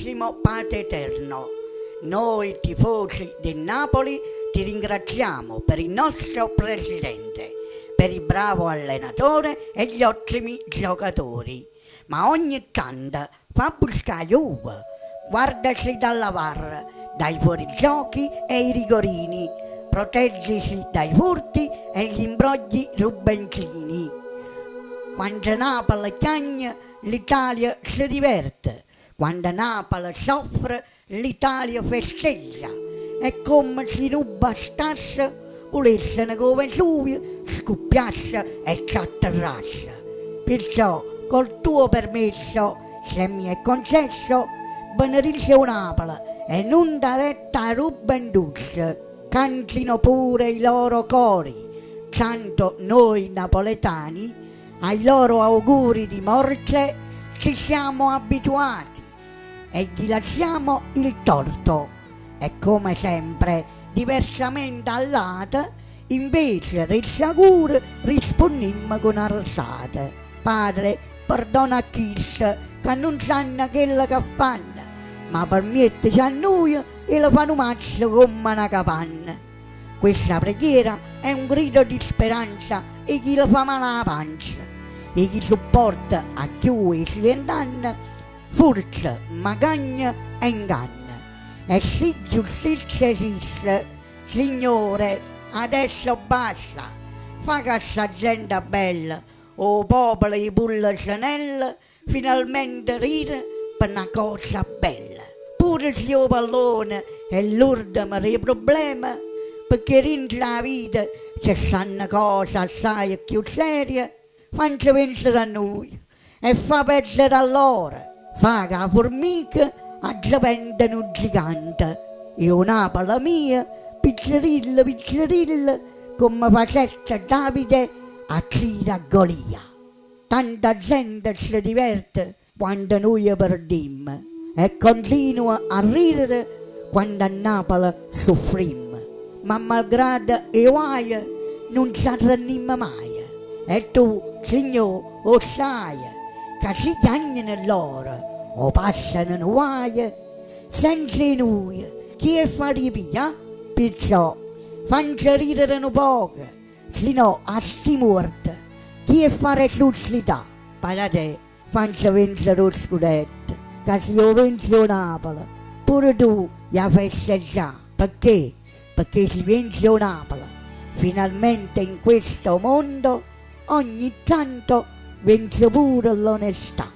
Grandissimo Padre Eterno, noi tifosi del Napoli ti ringraziamo per il nostro presidente, per il bravo allenatore e gli ottimi giocatori. Ma ogni tanto fa abbuscà 'a Juve, guardaci dalla VAR, dai fuorigiochi e i rigorini, proteggici dai furti e gli imbrogli rubentini. Quando Napoli chiagne, l'Italia si diverte, quando Napoli soffre, l'Italia festeggia. E comme si nun bastasse, vulesseno che 'o Vesuvio scuppiasse e c'atterrasse. Pirciò, col tuo permesso, se mi è concesso, benedice 'o Napoli e nun da retta 'a Rubendus. Cantino pure i loro cori, tanto noi napoletani ai loro auguri di morte ci siamo abituati e gli lasciamo il torto. E come sempre, diversamente 'a ll'ate, invece d' 'e sciagure rispunnimm cu na resata. Padre, perdona a chiste ca nun sanno chello che fanno, ma permiettece a nuje 'e le fa nu mazzo comm' a na capanna. Questa preghiera è un grido di speranza 'e chi le fa male 'a panza, 'e chi supporta 'a cchiù 'e cient'anne furze, magagne e 'nganne. E si giustizia esiste, Signore, adesso basta, fa ca sta genta bella, 'o popolo 'e Pullecenella, finalmente rire pe na cosa bella. Pure si 'o pallone è l'urdemo d' 'e prubleme, pecché dint' 'a vita ce stanno cose assaje cchiù serie, fance vencere a nuje e fa perdere a lloro, fa ca 'a furmica addeventa nu gigante e 'o Napule mio piccerillo piccerillo comme facette Davide accire a Golia. Tanta gente se diverte quando nuje perdimmo e continua a rirere quando a Napule suffrimmo, ma malgrado 'e guaje nun ce arrennimmo maje e tu, Signò, 'o ssaje ca si chiagneno lloro o passano nu guajo, senza 'e nuje chi 'e fa ripiglià? Pirciò fance rirere nu poco, si no a sti muorte chi 'e fa resuscità? Patatè, fance vencere 'o scudetto, ca si 'o vence 'o Napule, pure tu jà festeggià, pecché? Pecché si vence 'o Napule, finalmente in questo mondo, ogni tanto vence pure l'onestà.